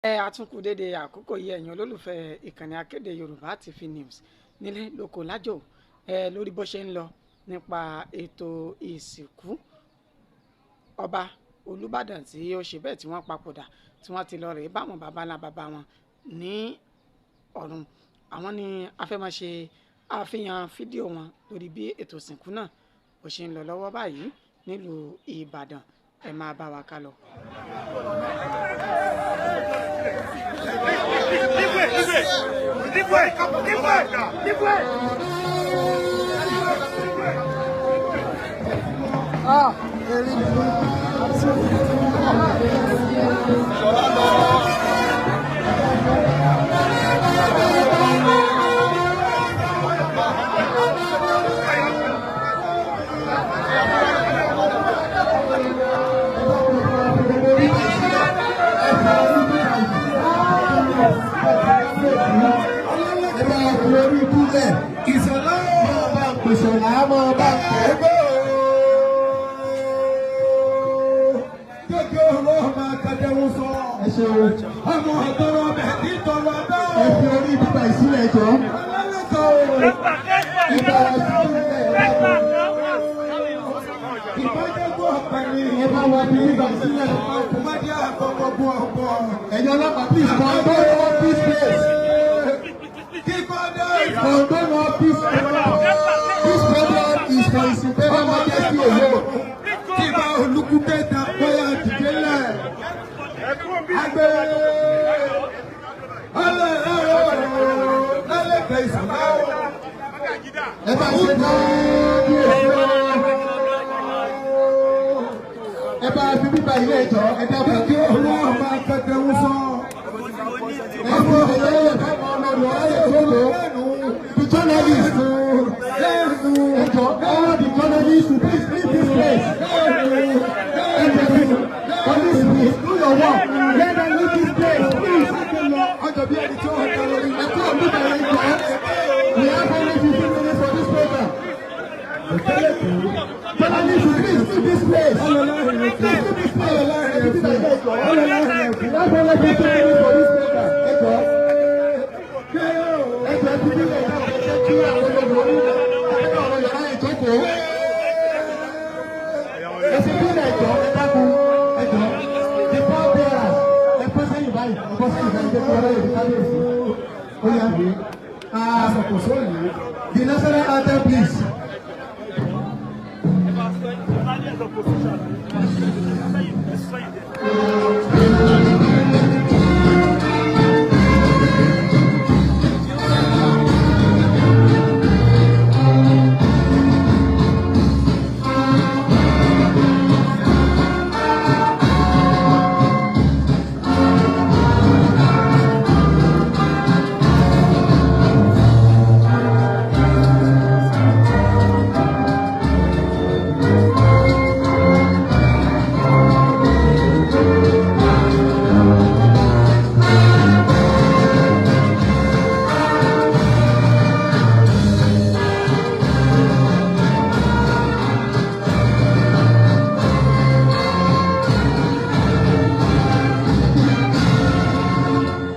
Ẹ àtúnkù dédé àkókò yìí, ẹ̀yin olólùfẹ́ ìkànnì akéde Yorùbá TV News nílé lóko lájò, ẹ lórí bó ṣe ń lọ nípa ètò ìsìnkú ọba Olúbàdàn tí ó ṣe bẹ́ẹ̀ tí wọ́n papòdà, tí wọ́n ti lọ rèé báwọn baba ńlá baba wọn ní ọ̀run. Àwọn ni a fẹ́ máa ṣe àfihàn fídíò wọn lórí bí ètò ìsìnkú náà bó ṣe ń lọ lọ́wọ́ báyìí nílùú Ìbàdàn. Ẹ máa bá wa ká lọ. Ìṣọ̀lá máa bá ń pèsè ọ̀la máa bá ń pè é. Kéèké ọ̀rọ̀ máa kẹjẹun sọ. Ẹ ṣeun. Ọmọ ọ̀tọ̀rọ̀ bẹ̀ ní tọrọ bẹ́ẹ̀. Ẹ fi orí bíbá ìsílẹ̀ jọ. Ọlọ́lẹ́kọ̀ọ́ o. Ìbá ìsílẹ̀. Ìbájẹ́gbọ́ ọ̀pẹ ni. Ẹ bá wa fi bíbá ìsílẹ̀. Ọkùnmọ́dé àkọ́kọ́ bú ọ̀pọ̀. Ẹ̀yin ọlọ́pàá, please condone all this place. Kíkọ́ dé. Condone all this. This program is for His Imperial Majesty alone. Kí bá olùkúté ta bóyá dìde lẹ̀. Àgbẹ̀ ọlẹ́ ẹ̀rọ lẹ́lẹ́kẹ̀ ìsàlẹ̀ o. Ẹ bá ṣe kábíyèsí o. Ẹ bá fi bíbá ilé ìjọ ẹ dábàá. Kéèké ọ̀rọ̀ máa kẹjẹun sọ. Ẹ fi ẹyẹ fáwọn ọmọ rẹ̀ ẹ jókòó. The journalist. Ẹ jọ, all the journalists, please leave this place. Ẹ jọ, police, please do your work. Let them leave this place, please. Ọjọ́ bí ẹni tí ó ń tẹ lórí. Ẹ kúrò níbẹ̀ yẹn jọ. We have only 15 minutes for this program. Journalists, please leave this place. Please leave this place. Ẹ fi bíbá ilé ìjọ. We have only 15 minutes for this program. Ẹ jọ. Ẹ jọ, ẹ fi bíbá ìjọ. Ẹ jẹ́ kí àwọn olórí ọ̀rọ̀ yàrá ìjókòó. Ẹ fi bíbá ìjọ. Ẹ dákun. Ẹ jọ. The pall bearers. Ẹ bọ́ sẹ́yìn báyìí. Ẹ bọ́ sẹ́yìn báyìí. Ẹ jẹ́ kí ọ̀rọ̀ yìí kábíyèsí. Ó yá. The national anthem, please.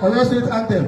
Oyo State anthem.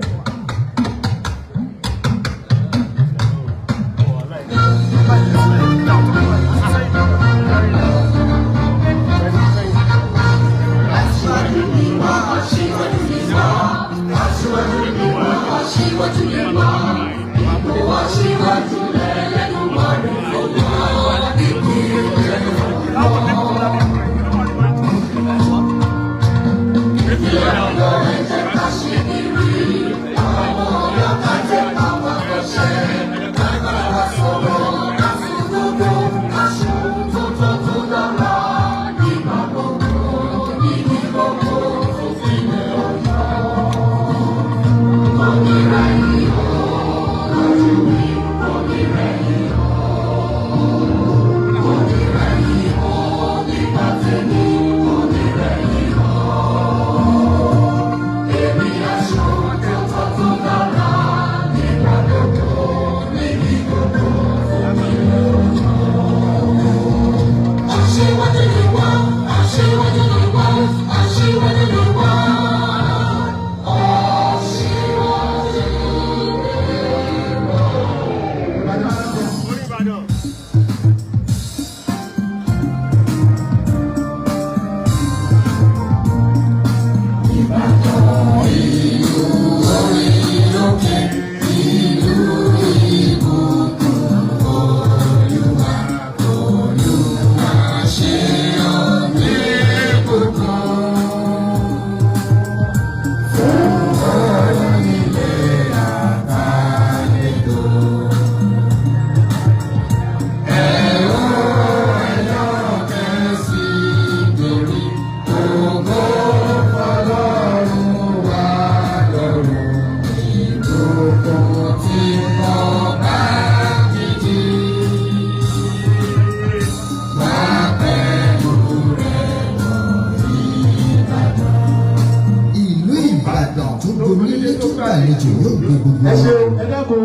Gbogbo onílé tó gbàlejò yóò gbé gbogbo Ẹ wa. ṣeun, ẹ dákun,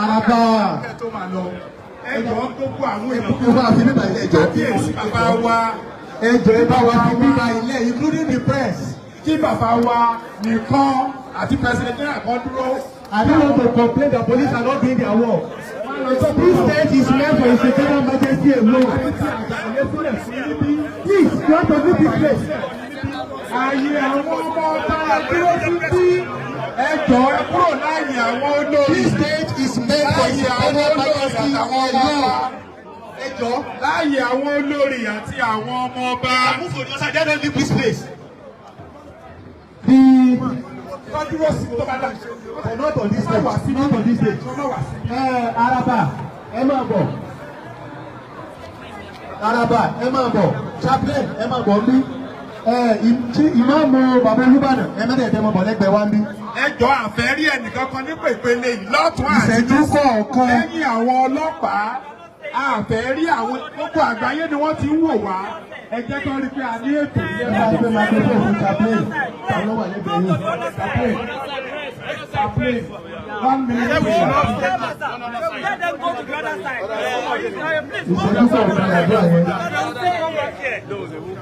araba. Tó máa lọ, ẹ jọ̀ọ́, gbogbo àwọn èèyàn. Ẹ bá fi bíbá ilé, ẹjọ́. Kábíyèsí, bàbá wa. Ẹjọ́, ẹ bá wa fi bíbá ilé, including the press. Kí bàbá wa nìkan àti president náà kan dúró. I don't want to complain that police are not doing their work. This stage is meant for His Imperial Majesty alone. Please, you have to leave this place. Ààyè àwọn ọmọ ọba dúró sí bí. Ẹ jọ̀ọ́, ẹ kúrò láàyè àwọn olórí. This stage is meant for His Láàyè àwọn Imperial olórí Majesty àtàwọn ọmọ alone. ọba. Ẹjọ́. Láàyè àwọn olórí àti àwọn ọmọ ọba. Move on the other side, let them leave this place. The Wọ́n dúró sí tó bá dà. Not on this stage, not on this stage. Ẹ Araba, ẹ máa bọ̀. Araba, ẹ máa bọ̀. Chaplain, ẹ máa bọ̀ nbí. Ẹ tí ìmáàmù bàbá Olúbàdàn, ẹ mẹ́tẹ̀ẹ̀tẹ̀ máa bọ̀ lẹ́gbẹ̀ẹ́ wa nbí. Ẹ jọ̀ọ́, àfẹ́ rí ẹnìkan kan nípa ìpele yìí lọ́tún àti Ìṣẹ́jú lósì. kọ̀ọ̀kan. Lẹ́yìn àwọn ọlọ́pàá, àfẹ́ rí àwọn gbogbo àgbáyé ni wọ́n ti ń wò wá. Ẹ jẹ́ kí wọ́n rí pé a ní ètò yìí. Ẹ bá gbé microphone fún chaplain, àwọn ló wà lẹ́gbẹ̀ẹ́ yìí. Chaplain, chaplain, one minute. Let them go to the other side. Please, go to Ìṣẹ́jú kọ̀ọ̀kan làdúrà yẹn. the other side.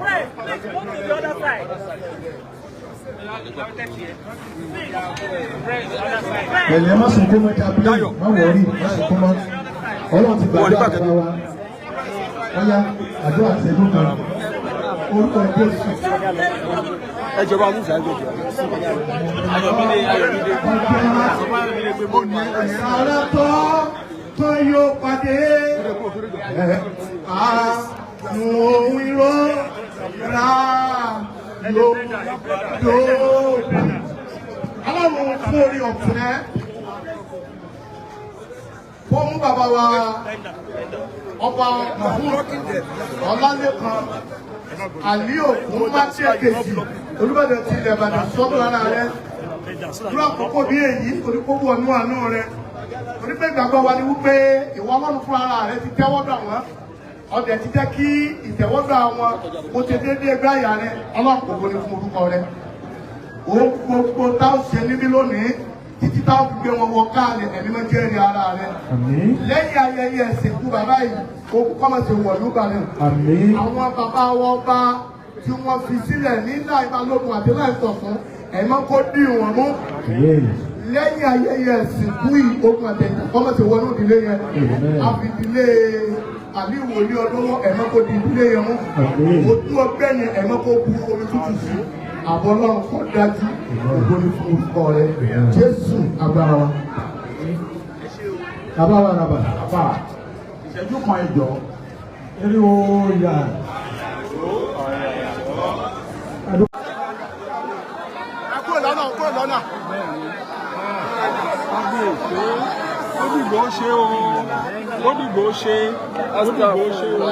Please, please go to the other side. Pẹ̀lẹ́, má sunkún mọ́, chaplain, má worry, má sunkún mọ́. Ọlọ́run ti gbàdúrà bàbá wa. Ọ̀yá, àdúrà ìṣẹ́jú kan. Orúkọ Jésù. Ẹ jọba musa, ẹ jọba. Ayọ̀mídé, Ayọ̀mídé. Ìrànlọ́ tó yóò pàdé. Àánú ohun ìró ra yóò yóò. Ọlọ́run fún orí ọ̀fẹ́ kó mú bàbá wa ọba Mahmood Ọlálékan Àlí Ògún Mátíẹ̀kejì, Olúbàdàn ti ilẹ̀ Ìbàdàn, sọ́dọ̀ ara rẹ̀ dúró àkókò bí èyí, torí kó wọ inú àánú rẹ̀, torí pé ìgbàgbọ́ wa ni wípé ìwọ Ọlọ́run fún ara rẹ̀ ti tẹ́wọ́gbà wọ́n, ọdẹ ti jẹ́ kí ìtẹ́wọ́gbà wọn kó ti déédéé gbé àyà rẹ̀. Ọlọ́run, kò wọlé fún orúkọ rẹ̀. Òun gbogbo táwọn ṣe níbí lónìí títí táwọn fi gbé wọn wọ káàlẹ̀, ẹ̀mí máa jẹ́rìí ara rẹ̀. Lẹ́yìn ayẹyẹ ìsìnkú bàbá yìí, kó kọ́mọ̀sí wọ̀lú balẹ̀. Àwọn bàbá wọn bá tí wọ́n fi sílẹ̀ ní láì balógun àti láì tọ̀sán, ẹ̀mọ́ kó dì wọ́n mú. Lẹ́yìn ayẹyẹ ìsìnkú yìí, ogun àtẹ̀yìn kọ́mọ̀sí wọnú ìdílé yẹn. Àfi ìdílé àbí wòlíì ọdún, ẹ̀mọ́ kó di ìdílé yẹn mú. Ojú ọgbẹ́ yẹn, ẹ̀mọ́ kó bu omi tútù sí. Àbọ̀ Ọlọ́run kọ́ dájú. Ògo ni fún orúkọ rẹ̀, Jésù agbára wa. Bàbá wa rà bà. Bàbá, ìṣẹ́jú kan, ẹ jọ̀ọ́. Eré o yà. Ẹ kúrò lọ́nà, kúrò lọ́nà. Ó dìgbò ṣe o, ó dìgbò ṣe, ó dìgbò ṣe o.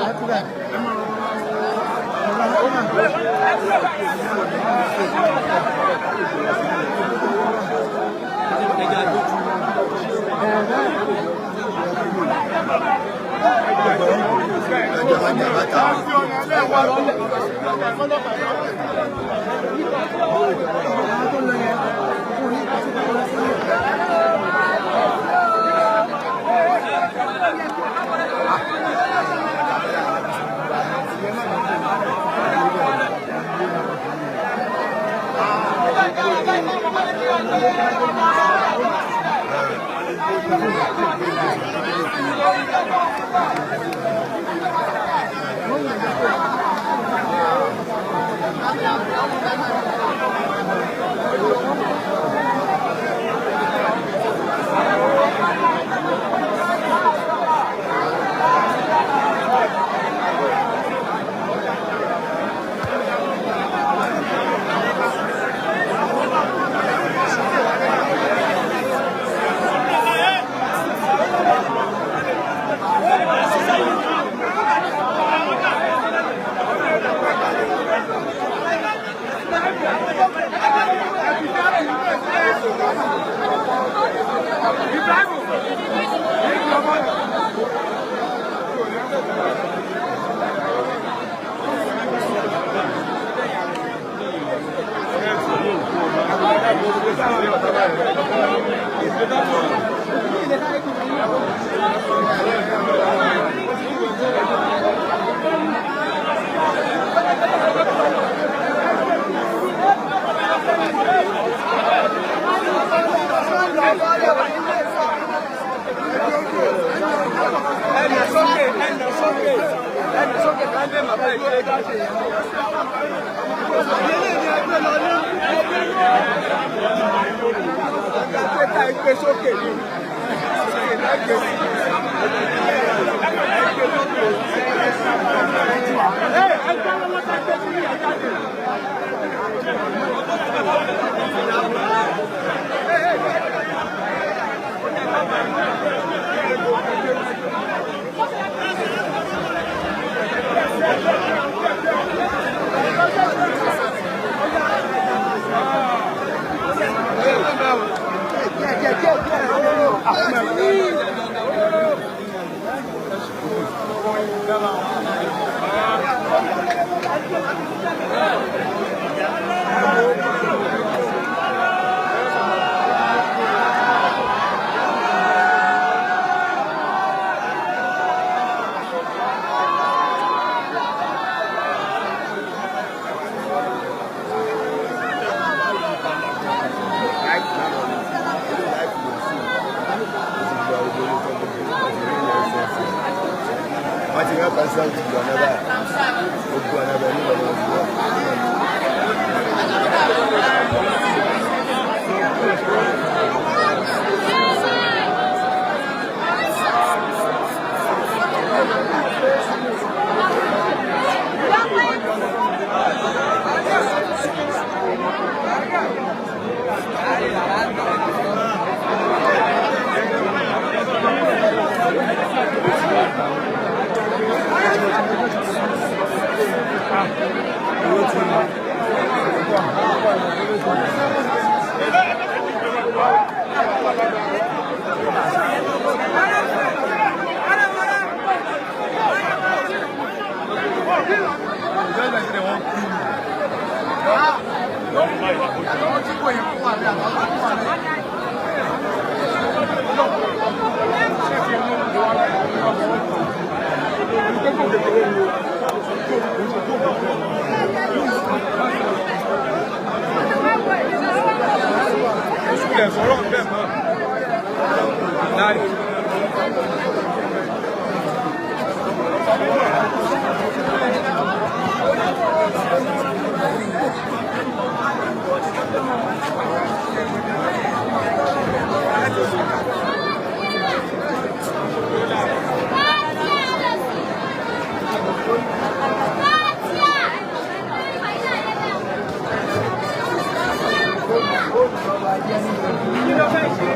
Kí ló fẹ́ ṣe?